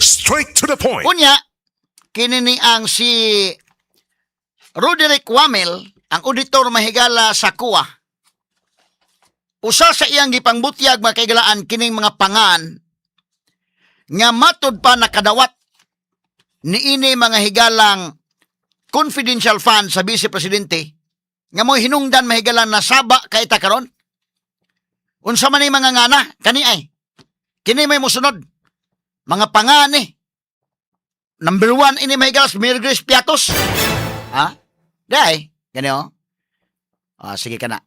Straight to the point. Unya, kini ni ang si Roderick Wamel, ang auditor mahigala sa COA. Usa sa iyang gipangbutyag, mga kaigalaan, kining mga pangan nga matud pa nakadawat niini mga higalang confidential fund sa Vice Presidente nga mo hinungdan, mahigalan, nasaba kay ta karon. Unsa man ni mga ngana kani ay kini may musunod mga pangan eh. Number 1 ini, mahigalas, Mary Grace Piatos. Ha? Dai, gani oh. Ah, sige ka na.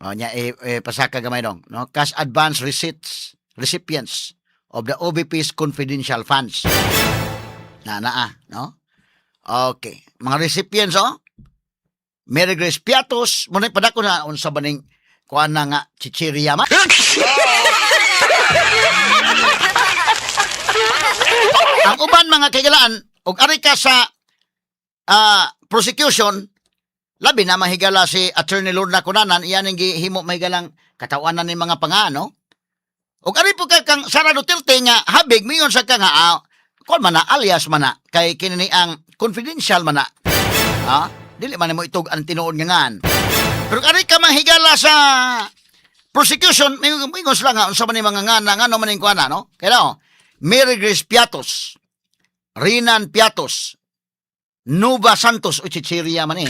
O, nya, eh, pasaka gamay dong, no? Cash advance receipts, recipients of the OVP's confidential funds. Na, na, ah, no? Okay. Mga recipients, oh. Mary Grace Piatos, muna padako na unsa ba ning kuan na nga chichirya man. Ang uban, mga kaigalaan, og ari ka sa prosecution, labi na mahigala si Attorney Lorna Cunanan, iyan ang gihimo mahigalang katawanan ni mga pangano. Og ari po ka kang Sara Duterte nga habig mingon sa ka nga kon man na alias man na kay kini ni ang confidential man na. Ha? Dili man mo itog ang tinuod nga ngan. Pero ari ka mahigala sa prosecution, mingon mingon sila nga unsa man ni mga ngana ngano man ning kuana, no? Kaya oh, Mary Grace Piatos, Rinan Piatos, Nova Santos, o chichirya man eh.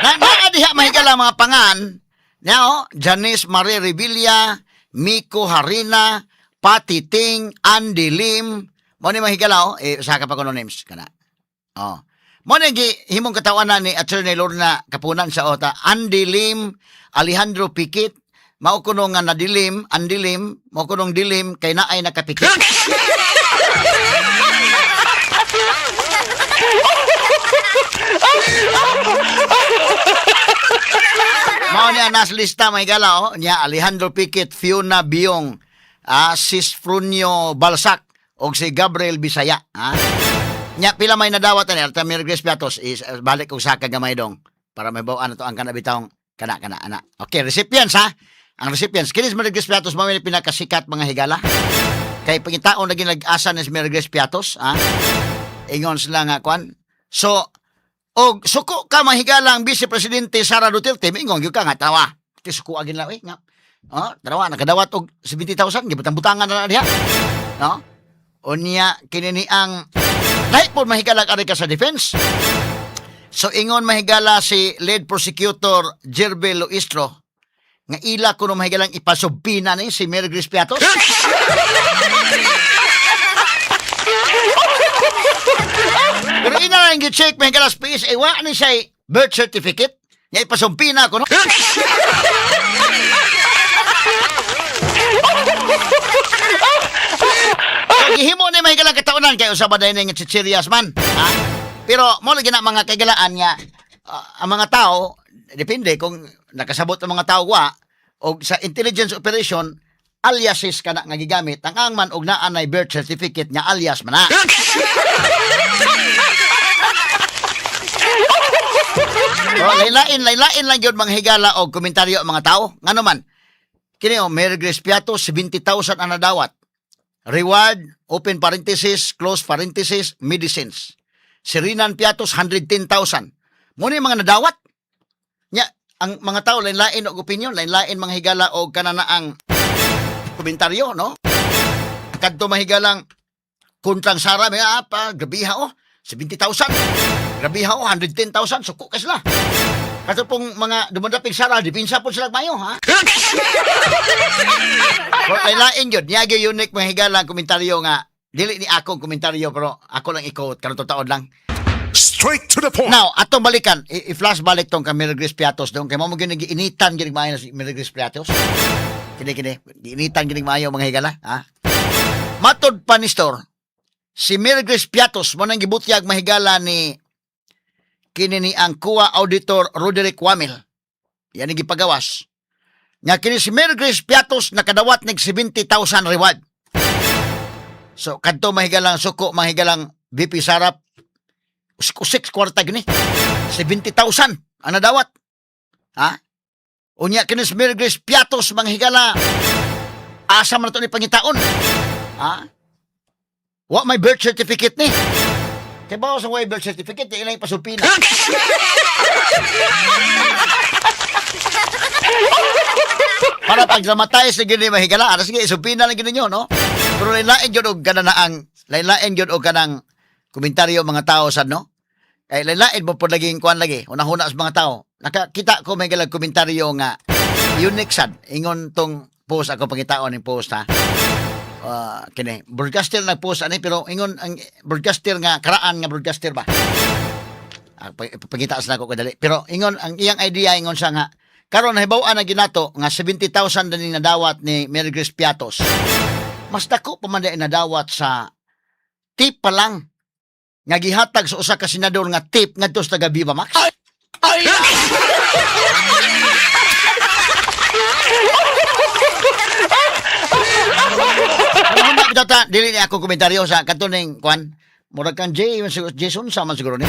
Na naa diha mahigala mga pangan. Now, Janice Marie Revilla, Miko Harina, Pati Ting, Andy Lim. Mo ni mahigala oh, eh saka pa kuno names kana. Oh. Mo ni gi himong katawanan ni Attorney Lorna Kapunan sa OTA, Andy Lim, Alejandro Piquet, mao kuno nga nadilim, Andy Lim, mao kunong dilim kay naay nakapikit. Mao niya nas lista may gala oh niya Alejandro Piquet, Fiona Biong, Sis Frunio Balsak og si Gabriel Bisaya, ha. Nya pila may nadawat ani Arta Mary Grace Piatos is balik og saka gamay dong para may bawaan na to ang kana bitawng kana kana ana. Okay, recipients ha. Ang recipients kini si Mary Grace Piatos mao ni pinakasikat, mga higala. Kay pangitaon lagi nag-asa ni si Mary Grace Piatos, ha. Ingon sila nga kwan. So og suko ka mahigala ang Vice Presidente Sara Duterte, mingon gyud ka nga tawa. Ti suko agin lang eh nga. Oh, tarawa nakadawat og 70,000 gibutang-butangan na lang diha. No? Unya kini ni ang lahi po mahigala ari ka sa defense. So ingon mahigala si lead prosecutor Jerbe Luistro nga ila kuno mahigalang ipasubpina ni si Mary Grace Piatos. Pero ina lang gi-check mahigala sa PSA, wa ni siya birth certificate. Nga ipasumpina ko no. So, gihimo ni mahigalang kataunan kay usa ba dahil nga chichirias man. Ha? Pero mo lagi na mga kaigalaan nga ang mga tao depende kung nakasabot ang mga tao wa og sa intelligence operation aliases kana nga gigamit ang man og naa nay birth certificate nga alias man na. Oh, laylain, laylain lang yun mga higala og komentaryo ang mga tao. Ngano man, kini oh, Mary Grace Piato, 70,000 ang nadawat. Reward, open parenthesis, close parenthesis, medicines. Si Rinan Piatos, 110,000. Muna yung mga nadawat. Nya, ang mga tao, lain-lain og opinion, lain-lain mga higala og kananaang komentaryo, no? Kadto mahigalang kontrang Sara, may apa, grabiha oh, 70,000. Grabiha oh, 110,000, suko ka sila. Kato pong mga dumandapig Sara, dipinsa po sila mayo, ha? Pero lain yun, niyagi unique mga higala ang komentaryo nga, dili ni akong komentaryo, pero ako lang i-quote, karon taon lang. Straight to the point. Now, atong balikan, i-flash balik tong kay Mary Grace Piatos dong, kay mo mo giinitan gini maayo si Mary Grace Piatos. Kini kini, giinitan gini maayo mga higala, ha? Matod pa ni Store, si Mary Grace Piatos mo nang gibutyag mahigala ni kini ni ang kuwa auditor Roderick Wamil. Yan ang gipagawas. Nga kini si Mary Grace Piatos nakadawat nig 70,000 reward. So kadto mahigalang suko mahigalang VP Sarap usik kwarta gini. 70,000 ang nadawat. Ha? Unya kinis Mary Grace Piatos, mga higala. Asa man na to ni pangitaon? Ha? Wa may birth certificate ni. Kay ba sa way birth certificate, di ilang ipasupina. Para pag namatay sa gini mahigala, ara sige isupina lang gini ninyo, no? Pero lain gyud og kana na ang lain gyud og kanang komentaryo mga tao sad, no? Kay lain mo pod laging kuan lagi, una-huna sa mga tao. Nakakita ko may galag komentaryo nga unique sad ingon tong post ako pangitaon ning post ha. Ah, kini broadcaster nagpost ani pero ingon ang broadcaster nga karaan nga broadcaster ba. Ah, pangita sa nako kadali. Pero ingon ang iyang idea, ingon siya nga karon nahibaw-an na ginato nga 70,000 na ning nadawat ni Mary Grace Piatos. Mas dako pa man diay nadawat sa tip pa lang nga gihatag sa usa ka senador nga tip ngadto sa taga Viva Max. Ano ba bitaw ta dili ni ako komentaryo sa kadto ning kuan murag kang Jay Jason sa man siguro ni.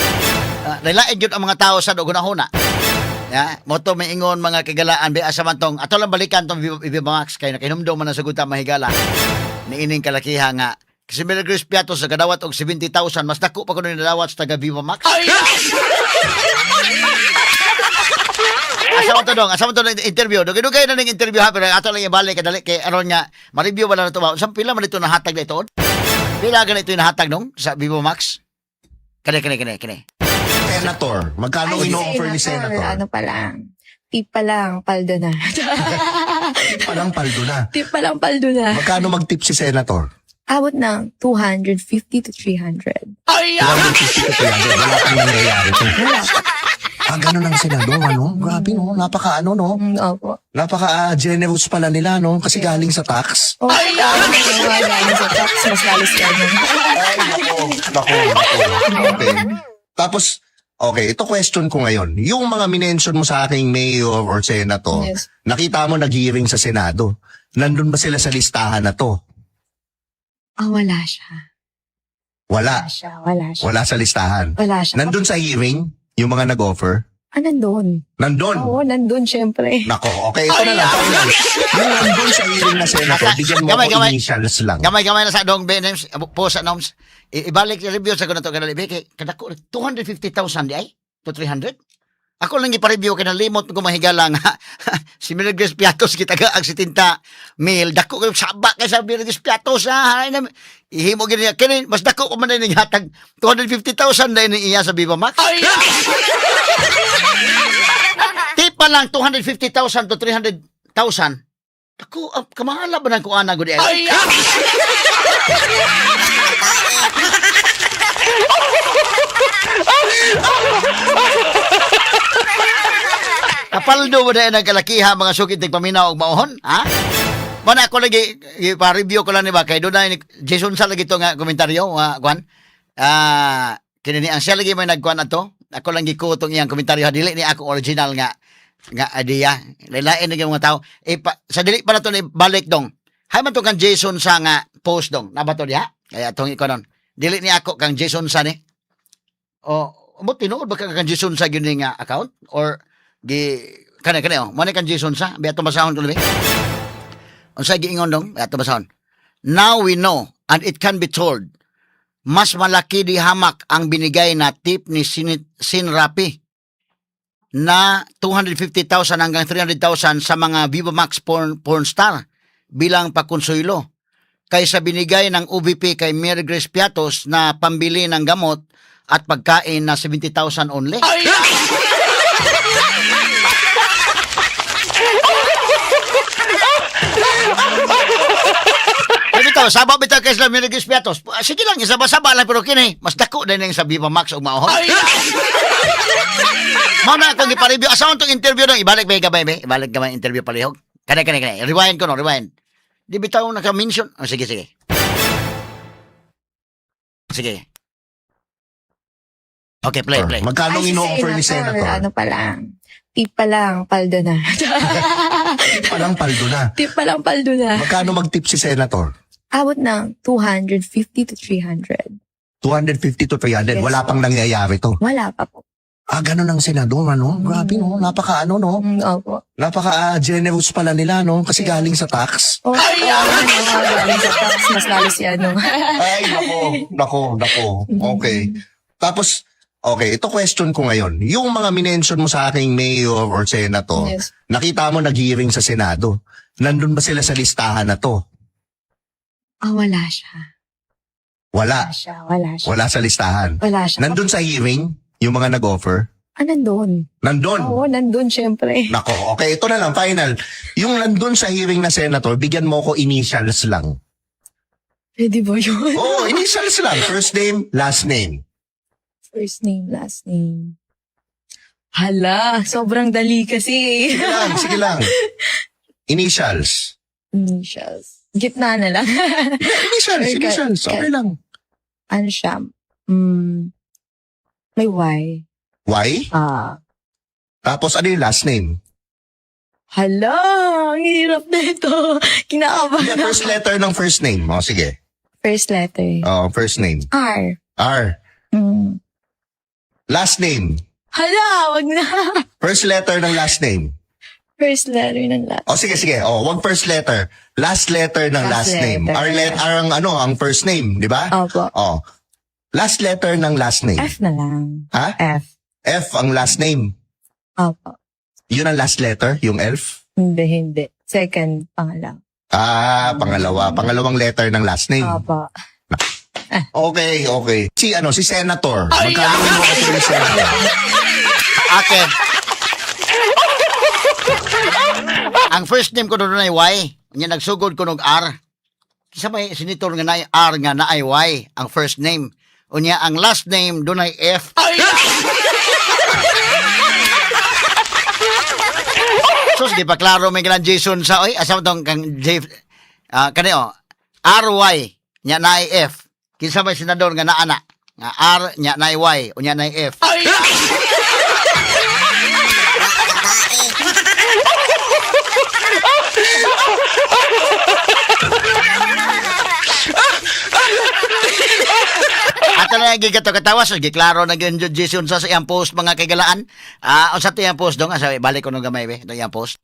Lain gyud ang mga tao sa gunahuna. Ya, mo to may ingon mga kagalaan bi asa man tong ato lang balikan tong Viva Max kay nakahinumdom man ang sagutan mahigala ni ining kalakiha nga si Mary Grace Piatos sa kadawat og 70,000, mas dako pa kuno nadawat sa taga Viva Max. Asa man to dong? Asa man to ng interview? Dugay-dugay na ning interview ha, pero ato lang ibalik kadali kay aron nga ma-review ba na to ba? Unsang pila man ito nahatag na ito? Pila ganito nahatag nung sa Viva Max? Kani kani kani kani. Senator, magkano Ay, ino-offer ni Senator? Ano pa lang. Tip pa lang, paldo na. Tip pa lang, paldo na. Tip pa lang, paldo na. Magkano mag-tip si Senator? Abot ng 250 to 300. 250 to 300. Wala pang nangyayari to. Ah, ganun ang senador, ano? Grabe, no? Napaka, ano, no? Opo. Napaka generous pala nila, no? Kasi galing sa tax. Oh, ay, galing sa tax, mas lalo sila nun. Ay, nako. Nako, nako. Okay. Tapos, okay, ito question ko ngayon. Yung mga minention mo sa aking mayor or senator, nakita mo nag-hearing sa Senado. Nandun ba sila sa listahan na to? Ah, wala siya. Wala. Wala siya, wala siya. Wala sa listahan. Wala siya. Nandun sa hearing, yung mga nag-offer? Ah, nandun. Nandun. Oo, nandun, syempre. Nako, okay, ito na lang. Final. Yung nandun sa hearing na senator, bigyan mo Gamay, ako gamay. initials lang. Gamay-gamay na sa dong BNMs po sa noms. Ibalik review sa kuno to kanali kay kadako 250,000 di ay to 300. Ako lang gipa-review kay nalimot ko mahigala nga si Mary Grace Piatos gitaga ang 70 mil dako kayo saba kay sa Mary Grace Piatos ha. Ay, ihimo gid niya kini mas dako pa man ning hatag 250,000 na ini iya sa Viva Max. Tip pa lang 250,000 to 300,000. Dako ang kamahala ba ng kuana gud ay? Kapaldo mo na ang kalakiha mga sukit nagpaminaw og maohon, ha? Mana ako lagi pa-review ko lang ni ba kay dunay ni Jason sa lagi to nga komentaryo nga kuan. Ah, kini ni ang siya lagi may nagkuan ato. Ako lang gikuot tong iyang komentaryo ha, dili ni ako original nga nga idea. Lain lagi mga tao. E, pa, sa dili pa na to ni balik dong. Hay man to kang Jason sa nga post dong. Nabato diha? Kaya atong ikonon. Dili ni ako kang Jason sa ni. O mo tinuod ba ka kang Jason sa gyud ni nga account or gi kani kani oh mo ni kang Jason sa bi ato basahon tuloy. Unsa giingon dong? Bi ato basahon. Now we know and it can be told mas malaki di hamak ang binigay na tip ni Sinrapi na 250,000 hanggang 300,000 sa mga Viva Max porn star bilang pakonsuelo kaysa binigay ng OVP kay Mary Grace Piatos na pambili ng gamot at pagkain na 70,000 only. Pero bitaw, saba bitaw kay sila Mary Grace Piatos. Sige lang, isaba-saba lang pero kini, mas dako din ang sa Viva Max ug maohon. Mao na akong ipa-review. Asa tong interview dong? Ibalik ba gabay ba? Ibalik gamay interview palihog. Kani kani kani. Rewind ko no, rewind. Di bitaw naka-mention. Oh, sige sige. Sige. Okay, play, play. Magkano Ay, si ino-offer ni Senator? Ano pa lang. Tip pa lang, paldo na. Tip pa lang, paldo na. Tip pa lang, paldo na. Magkano mag-tip si Senator? Abot ng 250 to 300. 250 to 300. Yes. Wala pang nangyayari to. Wala pa po. Ah, ganun ang senador, ano? Grabe, no? Napaka, ano, no? Opo. Napaka generous pala nila, no? Kasi galing sa tax. Oh, ay, galing sa tax, mas lalo si ano. Ay, nako, nako, nako. Okay. Tapos, okay, ito question ko ngayon. Yung mga minention mo sa aking mayor or senator, Yes. nakita mo nag-hearing sa Senado. Nandun ba sila sa listahan na to? Ah, wala siya. Wala. Wala siya, wala siya. Wala sa listahan. Wala siya. Nandun sa hearing, yung mga nag-offer? Ah, nandun. Nandun. Oo, nandun, syempre. Nako, okay, ito na lang, final. Yung nandun sa hearing na senator, bigyan mo ko initials lang. Pwede ba yun? Oo, initials lang. First name, last name. First name, last name. Hala, sobrang dali kasi. Sige lang, sige lang. Initials. Initials. Gitna na lang. Initials, Okay. initials. Okay lang. Ano siya? May Y. Y? Ah. Tapos ano yung last name? Hala, ang hirap na ito. Kinakabahan Hindi, first letter ng first name. O, sige. First letter. O, first name. R. R. Last name. Hala, wag na. First letter ng last name. First letter ng last. O, sige, sige. O, wag first letter. Last letter ng last Last name. letter. R, R ang ano, ang first name, di ba? Opo. O. Last letter ng last name. F na lang. Ha? F. F ang last name. Opo. Yun ang last letter, yung elf? Hindi, hindi. Second pangalawa. Ah, pangalawa. Pangalawang letter ng last name. Opo. Okay, okay. Si ano, si Senator. Magkano yung offer ni Senator? Akin. Ang first name ko doon ay Y. Nya nagsugod ko nog R. Kisa may senator nga naay R nga naay Y ang first name. Unya ang last name doon ay F. Sus, di pa klaro may galan Jason sa oy asa man tong kang J kani oh RY nya naay F. Kinsa may senador nga naana nga R nya naay Y unya naay F. Ato na yung gigato katawa so giklaro na gyud jud Jason sa iyang post, mga kaigalaan. Ah, unsa to iyang post dong? Asa balik ko nung gamay be, ito iyang post.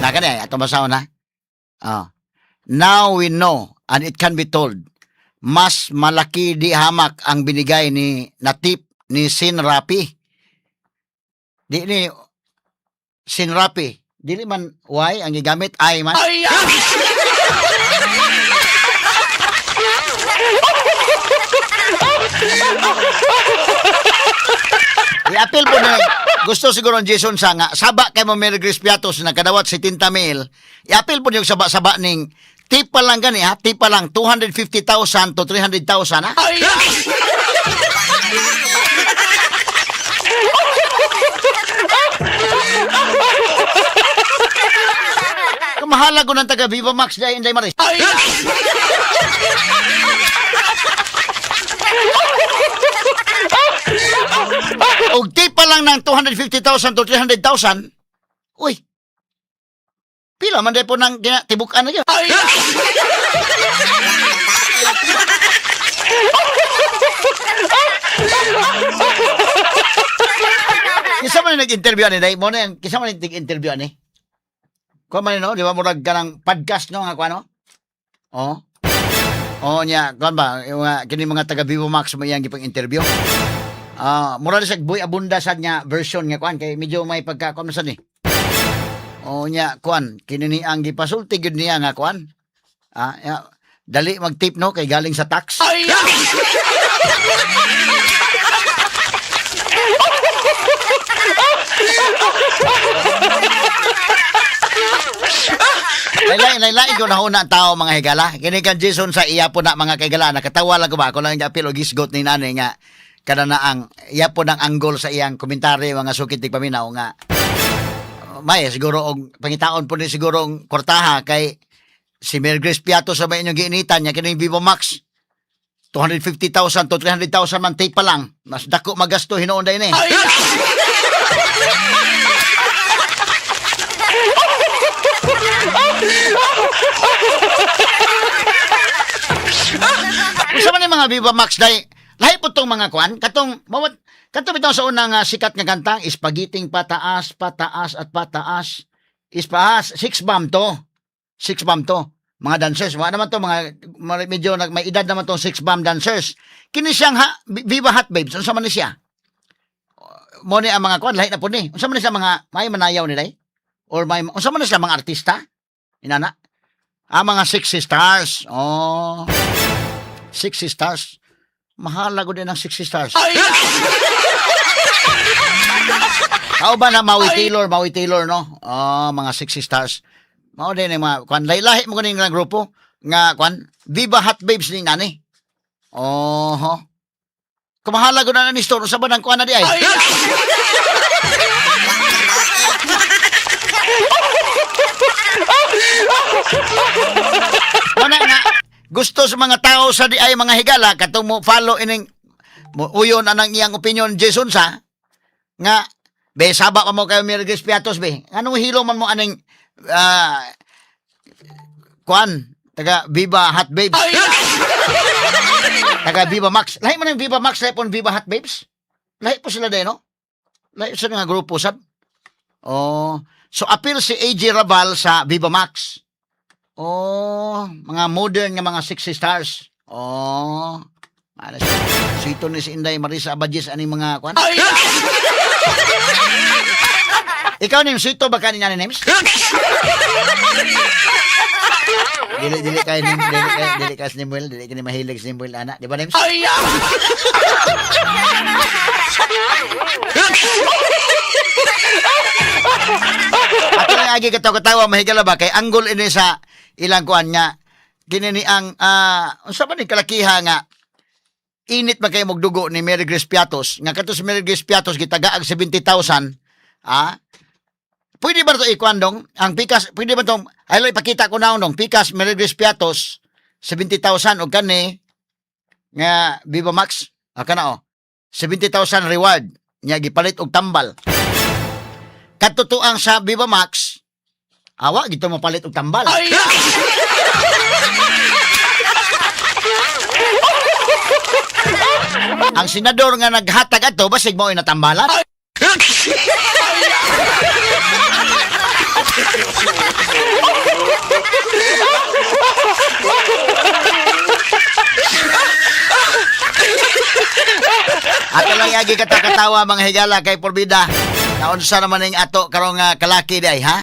Na kani ato basahon na. Ah. Now we know and it can be told. Mas malaki di hamak ang binigay ni na tip ni Sin Rapi. Di ni Sin Rapi. Dili man Y ang gigamit I man. I-appeal po na gusto siguro ni Jason sa nga saba kay mo Mary Grace Piatos na kadawat si Tinta Mil. I-appeal po niyo saba-saba ning tip pa lang gani ha, tip pa lang 250,000 to 300,000 ha. Kamahala ko ng taga Viva Max dahil Inday Maris. Og tip pa lang ng 250,000 to 300,000. Uy. Pila man po ng tibukan na yun. Kisa man yung nag-interview ani dai mo na yan. Kisa man yung nag-interview ani. Kuha man no, di ba murag ka ng podcast no nga kuha no? Oh. Oh nya, kuha ba yung kini mga taga Vivo Max mo iyang gipang interview. Ah, mura sa Boy Abunda sad niya version nga kuan kay medyo may pagka kuan man sad ni. Oh nya kuan kini ni ang gipasulti gyud niya nga kuan. Ah, ya, dali mag-tip no kay galing sa tax. Laylay, laylay ko na una ang tao mga higala. Kini kan Jason sa iya po na mga kigala. Nakatawa lang ko ba? Ako lang yung apil o gisgot ni nanay nga kada na ang iya po ng anggol sa iyang komentaryo mga sukit ti paminaw nga may siguro og pangitaon po ni siguro ang kwartaha kay si Mary Grace Piato sa may inyong giinitan niya kini Vivo Max 250,000 to 300,000 man tape pa lang mas dako magasto hinuon dahil eh. Unsa man yung mga Viva Max dai? Lahi po tong mga kuan katong mawat Kadto bitaw sa unang sikat nga kantang Espagiting Pataas, Pataas at Pataas. Ispaas, six bomb to. Six bomb to. Mga dancers, wala naman to mga medyo may edad naman tong six bomb dancers. Kini siyang ha, Viva Hot Babes, unsa man ni siya? Mo ni ang mga kwan lahi na po ni. Unsa man ni siya mga may manayaw nila eh? Or may unsa man ni sila mga artista? Inana? Ah, mga sexy stars. Oh. Sexy stars. Mahalago din ang sexy stars. Kao ba na Maui Taylor, Maui Taylor, no? Oh, mga sexy stars. Mao din ang mga kwan lahi mo kuning nga grupo nga kwan Viva Hot Babes ni nani. Oho. Kumahala ko na ni store sa banang kuan na di ay. Wala nga gusto sa mga tao sa di ay mga higala katong mo follow ining mo uyon anang iyang opinion Jason sa nga be saba pa mo kayo Mary Grace Piatos be anong hilo man mo aning kuan taga Viva Hot Babes, taga Viva Max, lahi man ang Viva Max, lahi po ang Viva Hot Babes, lahi po sila din, no? Lahi sila nga grupo sad. Oh, so appeal si AJ Raval sa Viva Max. Oh, mga modern nga mga sexy stars. Oh, ano siya? Sito ni si Inday Marisa Abadjes aning mga kuan. Ikaw nim sito ba kanin ni names? Dili dili kay nim dili kay dili ka Nimuel, dili kini mahilig sa Nimuel ana, di ba names? Ato lang agi katawa-katawa mahigala ba kay anggol ini sa ilang kuan nga kini ni ang unsa ba ni kalakiha nga init ba kay mugdugo ni Mary Grace Piatos nga kato si Mary Grace Piatos gitagaag 70,000, ah, pwede ba to ikuan dong ang pikas, pwede ba tong ay lang ipakita ko na dong pikas Mary Grace Piatos 70,000 og kani nga Viva Max, ah, kana oh 70,000 reward nya gipalit og tambal. Katutuang sa Viva Max awa gito mapalit og tambal. Ang senador nga naghatag ato basig mao natambalan. Ato lang yagi katakatawa mga higala kay Porbida. Naunsa naman ning ato karong kalaki di ay ha?